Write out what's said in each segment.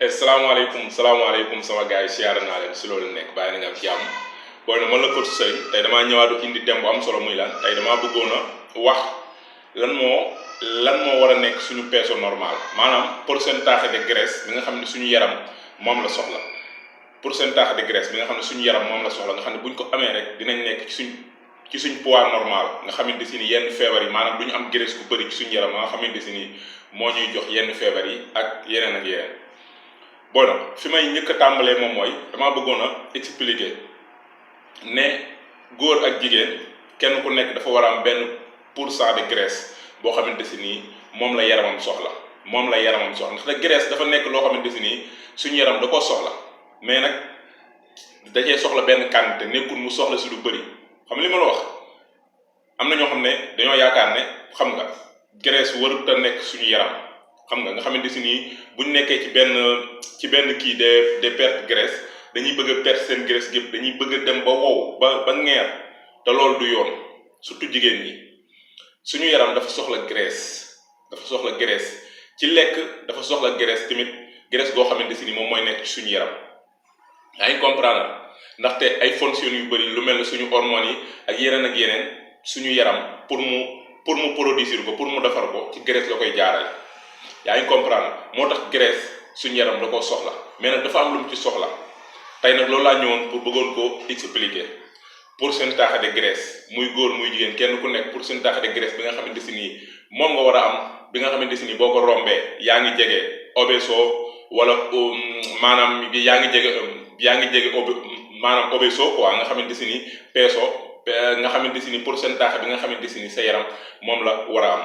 salaamaaleykum sama gars yi siyaara naa leen si loolu nekk bàyyi na nga am jàmm booy na man la coach Seye tey damaa ñëwaat indi thème bu am solo muy lan tey damaa bëggoon a wax lan moo war a nekk suñu peso normal maanaam pourcentage de graisse bi nga xam ne suñu yaram moom la soxla pourcentage de graisse bi nga xam ne suñu yaram moom la soxla nga xam ne buñ ko amee rek dinañ nekk ci suñ poids normal nga xamante si ni yenn feebar yi maanaam du ñu am graisse bu bëri ci suñu yaram nga xamante si ni moo ñuy jox yenn feebar yi ak yeneen bon fi may njëkk a tàmbalee moom mooy damaa bëggoon a expliquer ne góor ak jigéen kenn ku nekk dafa war a am benn pourcent de graisse boo xamante si nii moom la yaramam soxla ndax graisse dafa nekk loo xamante si nii suñu yaram da koo soxla mais nag da cee soxla benn quantité nekkul mu soxla si lu bëri xam li ma la wax am na ñoo xam ne dañoo yaakaar ne xam nga graisse warut a nekk suñu yaram xam nga xamante si nii buñ nekkee ci benn kii de perte graisse dañuy bëgg a perte seen graisse gépp dañuy bëgg a dem ba wow ba ngeer te loolu du yoon surtout jigéen ñi suñu yaram dafa soxla graisse ci lekk dafa soxla graisse tamit graisse goo xamante si ni moom mooy nekk ci suñu yaram yaa ngi comprendre ndaxte ay fonctions yu bëri lu mel ne suñu hormones yi ak yeneen suñu yaram pour mu produire ko pour mu defar ko ci graisse la koy jaarale yaa ngi comprendre moo tax graisse suñu yaram da koo soxla mais nag dafa am lu mu ci soxla tey nag loolu laa ñëwoon pour bëggoon ko expliquer pourcentage de graisse muy góor muy jigéen kenn ku nekk pourcentage de graisse bi nga xamante si nii moom nga war a am bi nga xamante si nii boo ko rombee yaa ngi jege obeso wala maanaam yaa ngi jege maanaam obeso quoi nga xamante si nii peso nga xamante si nii pourcentage bi nga xamante si nii sa yaram moom la war a am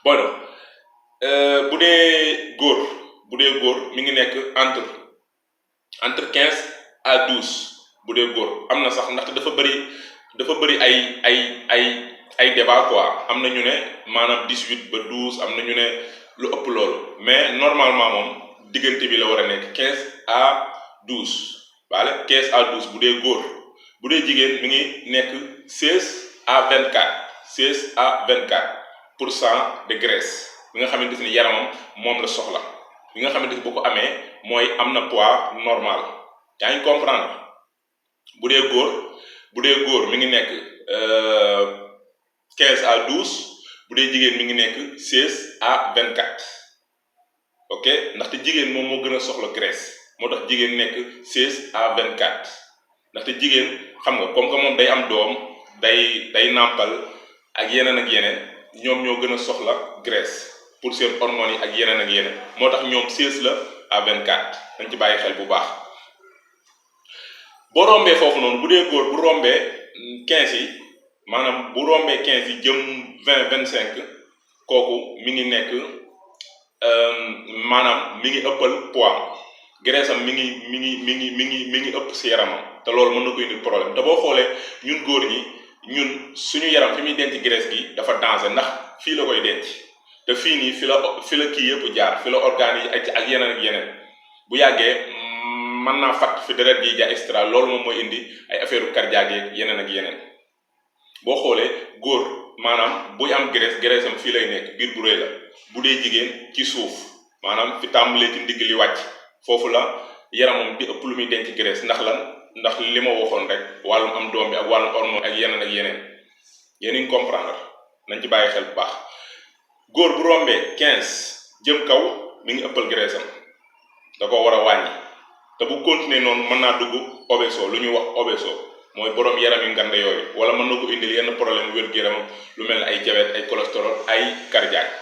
bon bu dee góor mi ngi nekk entre 15 à 12 bu dee góor am na sax ndaxte dafa bëri ay débat quoi am na ñu ne maanaam 18 ba 12 am na ñu ne lu ëpp loolu mais normalement moom diggante bi la war a nekk 15 à 12 wala 15 à 12 bu dee góor bu dee jigéen mi ngi nekk 16 à 24% de graisse bi nga xamante ni yaramam moom la soxla bi nga xamante ni bu ko amee mooy am na poids normal yaa ngi comprendre bu dee góor mi ngi nekk 15 à 12 bu dee jigéen mi ngi nekk 16 à 24 ok ndaxte jigéen moom moo gën a soxla graisse moo tax jigéen nekk 16 à 24 ndaxte jigéen xam nga comme que moom day am doom day nàmpal ak yeneen ñoom ñoo gën a soxla graisse pour seen hormones yi ak yeneen moo tax ñoom 16 la à 24 dañ ci bàyyi xel bu baax boo rombee foofu noonu bu dee góor bu rombee 15 yi maanaam bu rombee 15 yi jëm 20-25 kooku mi ngi nekk maanaam mi ngi ëppal poids graisse am mi ngi ëpp si yaramam te loolu mën na ko indi problème te boo xoolee ñun góor ñi suñu yaram fi muy denc graisse gi dafa danger ndax fii la koy denc te fii nii fi la kii yëpp jaar fi la organes yi ak yeneen bu yàggee mën naa fatt fi deret yi ja extra loolu moom mooy indi ay affaire cardiaque yeeg yeneen boo xoolee góor maanaam buy am graisse am fii lay nekk biir bu rëy la bu dee jigéen ci suuf maanaam fi tàmbalee ci ndigg li wàcc foofu la yaramam di ëpp lu muy denc graisse ndax li ma waxoon rek wàllum am doom bi ak wàllum hormone ak yeneen yéen comprendre nañ ci bàyyi xel bu baax góor bu rombee 15 jëm kaw mi ngi ëppal graisse am da ko war a wàññi te bu continuer noonu mën naa dugg obeso lu ñuy wax obeso mooy borom yaram yu ngande yooyu wala mën na ko indil yenn problème wér-gu-yaramam lu mel ne ay diabète ay cholestérol ay cardiaque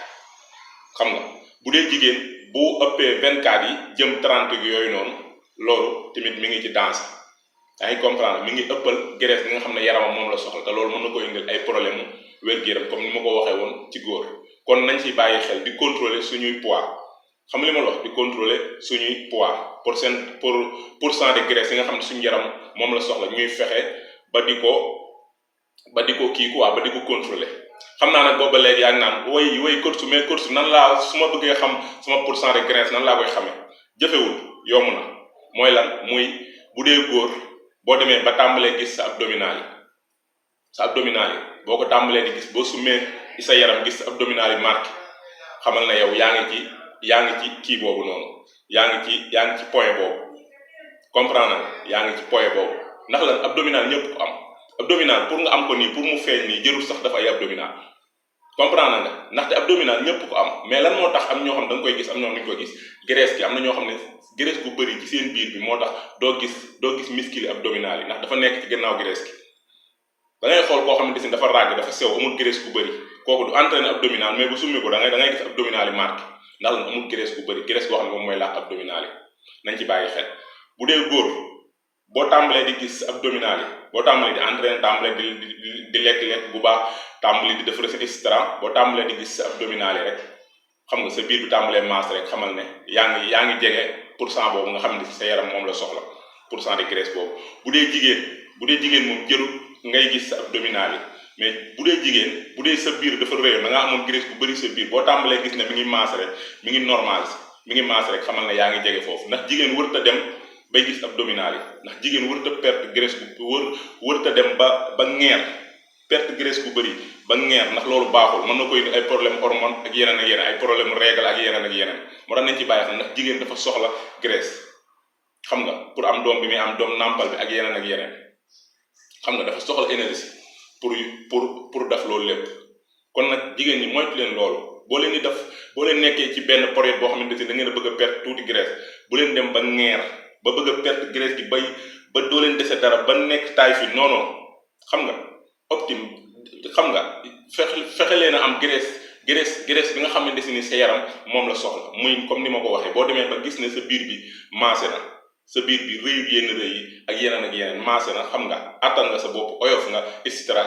xam nga bu dee jigéen bu ëppee 24 yi jëm 30 gi yooyu noonu loolu tamit mi ngi ci danse yaa ngi comprendre mi ngi ëppal graisse bi nga xam ne yaramam moom la soxla te loolu mën na ko indil ay problème wér-gu-yaram comme ni ma ko waxee woon ci góor kon nañ ci bàyyi xel di contrôler suñuy poids xam li ma la wax di contrôler suñuy poids pourcent de graisse yi nga xam ne suñu yaram moom la soxla ñuy fexe ba di ko kii quoi ba di ko contrôler xam naa nag booba léegi yaa ngi naan way course nan laa su ma bëggee xam sama pourcent de graisse nan laa koy xamee jëfewul yomb na mooy lan muy bu dee góor boo demee ba tàmbalee gis sa abdominal yi boo ko tàmbalee di gis boo sumee sa yaram gis sa abdominal yi marqué xamal na yow yaa ngi ci kii boobu noonu yaa ngi ci point boobu comprendre nga yaa ngi ci point boobu ndax lan abdominal ñëpp ko am abdominal pour nga am ko nii pour mu feeñ nii jërul sax dafa ay abdominal comprendre nga ndaxte abdominal ñëpp ko am mais lan moo tax am ñoo xam da nga koy gis am ñoo xam dañu koy gis graisse gi am na ñoo xam ne graisse bu bëri ci seen biir bi moo tax doo gis muscle abdominal yi ndax dafa nekk ci gannaaw graisse gi da ngay xool koo xamante ni dafa ràgg dafa sew amul graisse bu bëri kooku du entraîner abdominal mais bu summi ko da ngay gis abdominal yi marqué ndax lan amul graisse bu bëri graisse boo xam ne moom mooy làq abdominal yi nañ ci bàyyi xel bu dee góor boo tàmbalee di gis abdominal yi boo tàmbalee di entraîner tàmbalee di lekk bu baax tàmbali di def recette et cetera boo tàmbalee di gis abdominal yi rek xam nga sa biir bi tàmbalee masse rek xamal ne yaa ngi jege pourcent boobu nga xam ne sa yaram moom la soxla pourcent de graisse boobu bu dee jigéen moom jërul ngay gis sa abdominal yi mais bu dee sa biir dafa réyoon da nga amoon graisse bu bëri sa biir boo tàmbalee gis ne mi ngi masse rek mi ngi normal mi ngi masse rek xamal ne yaa ngi jege foofu ndax jigéen wërta dem bay gis abdominal yi ndax jigéen wërta perte graisse wërta dem ba ngeer perte graisse bu bëri ba ngeer ndax loolu baaxul mën na koy ay problème hormone ak yeneen ay problème règle ak yeneen moo tax nañ ci bàyyi xam ndax jigéen dafa soxla graisse xam nga pour am doom bi muy am doom nàmpal bi ak yeneen xam nga dafa soxla énergie pour def loolu lépp kon nag jigéen ñi moytu leen loolu boo leen nekkee ci benn période boo xamante ne da ngeen a bëgg a perte tuuti graisse bu leen dem ba ngeer ba bëgg a perte graisse gi ba doo leen dese dara ba nekk taay fi non xam nga optime xam nga fexe leen a am graisse bi nga xamante ni sa yaram moom la soxla muy comme ni ma ko waxee boo demee ba gis ne sa biir bi maase na sa biir bi rëyu yenn rëy yi ak yeneen maase na xam nga attan nga sa bopp oyof nga et cetera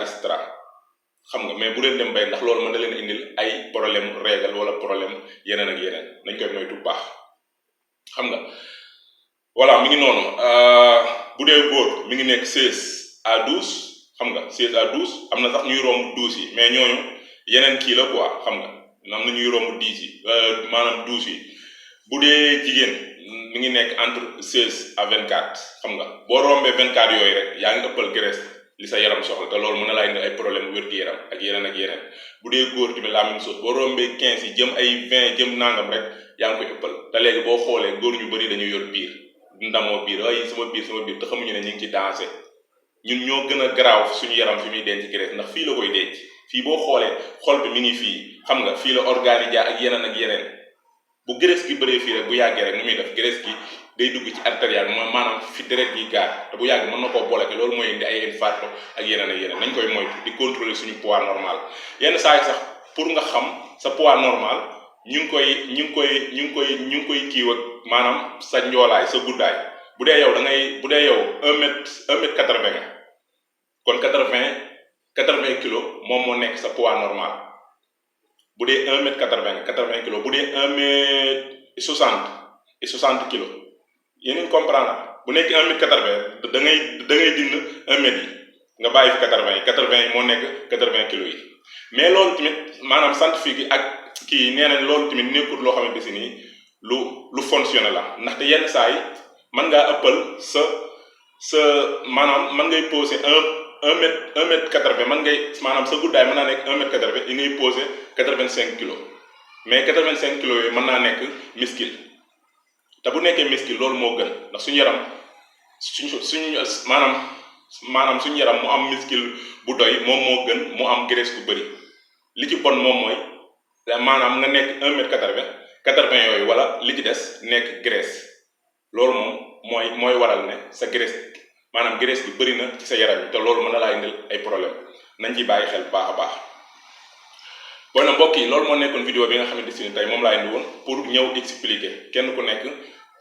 xam nga mais bu leen dem bay ndax loolu mën na leen indil ay problème règle wala problème yeneen nañ koy moytu bu baax xam nga voilà mi ngi noonu bu dee góor mi ngi nekk 16 à 12 xam nga 16 à 12 am na sax ñuy romb 12 yi mais ñooñu yeneen kii la quoi xam nga am na ñuy romb 10 yi maanaam 12 yi bu dee jigéen mi ngi nekk entre 16 à 24 xam nga boo rombee 24 yooyu rek yaa ngi ëppal graisse li sa yaram soxla te loolu mën na laa indi ay problème wér-gu-yaram ak yeneen bu dee góor tamit la même chose boo rombee 15 yi jëm ay 20 jëm nangam rek yaa ngi koy ëppal te léegi boo xoolee góor ñu bëri dañuy yor biir ndamoo biir ay sama biir te xamuñu ne ñu ngi ci dansé ñun ñoo gën a garaaw suñu yaram fi muy denc graisse ndax fii la koy denc fii boo xoolee xol bi mi ngi fii xam nga fii la organe yi jaar ak yeneen bu graisse gi bëree fii rek bu yàggee rek ni muy def graisse gi day dugg ci artériel mooy maanaam fi deret gi gaar te bu yàgg mën na koo bloqué loolu mooy indi ay infarcto ak yeneen nañ koy moytu di contrôler suñu poids normal yenn saa yi sax pour nga xam sa poids normal ñu ngi koy kiiw ak maanaam sa njoolaay sa guddaay bu dee yow 1 mètre 80 kon 80 kilos moom moo nekk sa poids normal bu dee 1 mètre 80 kilos bu dee 1 mètre 60 kilos yéen comprendre bu nekk 1 mètre 80 da ngay dind 1 mètre yi nga bàyyi fi 80 yi moo nekk 80 kilos yi mais loolu tamit maanaam scientifique yi ak kii nee nañ loolu tamit nekkul loo xamante si nii lu fonctionné la ndaxte yenn saa yi mën ngaa ëppal sa maanaam mën ngay posé 1 mètre 80 mën ngay maanaam sa guddaay mën naa nekk 1 mètre 80 yi ngay posé 85 kilos mais 85 kilos yooyu mën naa nekk muscle te bu nekkee muscle loolu moo gën ndax suñu yaram suñu maanaam suñu yaram mu am muscle bu doy moom moo gën mu am graisse bu bëri li ci bon moom mooy maanaam nga nekk 1 mètre 80 yooyu wala li ci des nekk graisse loolu moom mooy waral ne sa graisse maanaam graisse bi bëri na ci sa yaram yi te loolu mën na laa indil ay problème nañ ci bàyyi xel baax a baax. bon na mbokk yi loolu moo nekkoon vidéo bi nga xamante ni tey moom laa indi woon pour ñëw expliquer kenn ku nekk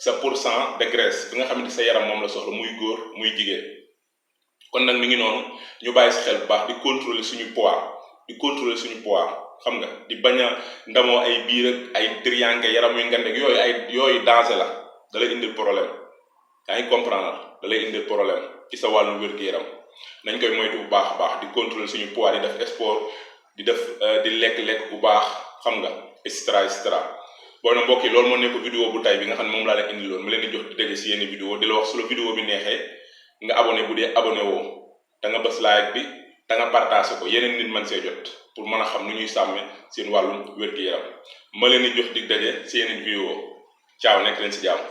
sa pourcent de graisse bi nga xamante sa yaram moom la soxla muy góor muy jigéen kon nag mi ngi noonu ñu bàyyi si xel bu baax di contrôler suñu poids xam nga di bañ a ndamoo ay biir ak ay triangle yaram yu ngand ak yooyu danger la da lay indil problème yaa ngi comprendre da lay indil problème ci sa wàllu wér-gu-yaram nañ koy moytu bu baax a baax di contrôler suñu poids di def sport di lekk bu baax xam nga et cetera boo na mbokk yi loolu moo nekk vidéo bu tay bi nga xam ne moom laa leen indiloon ma leen di jox di daje si yenn vidéo di la wax su la vidéo bi neexee nga abonné bu dee abonné woo da nga bës like bi da nga partagé ko yeneen nit mën see jot pour mën a xam nu ñuy sàmme seen wàllum wér-gu-yaram ma leen di jox di daje si yeneen vidéo ciao nekk leen si jàmm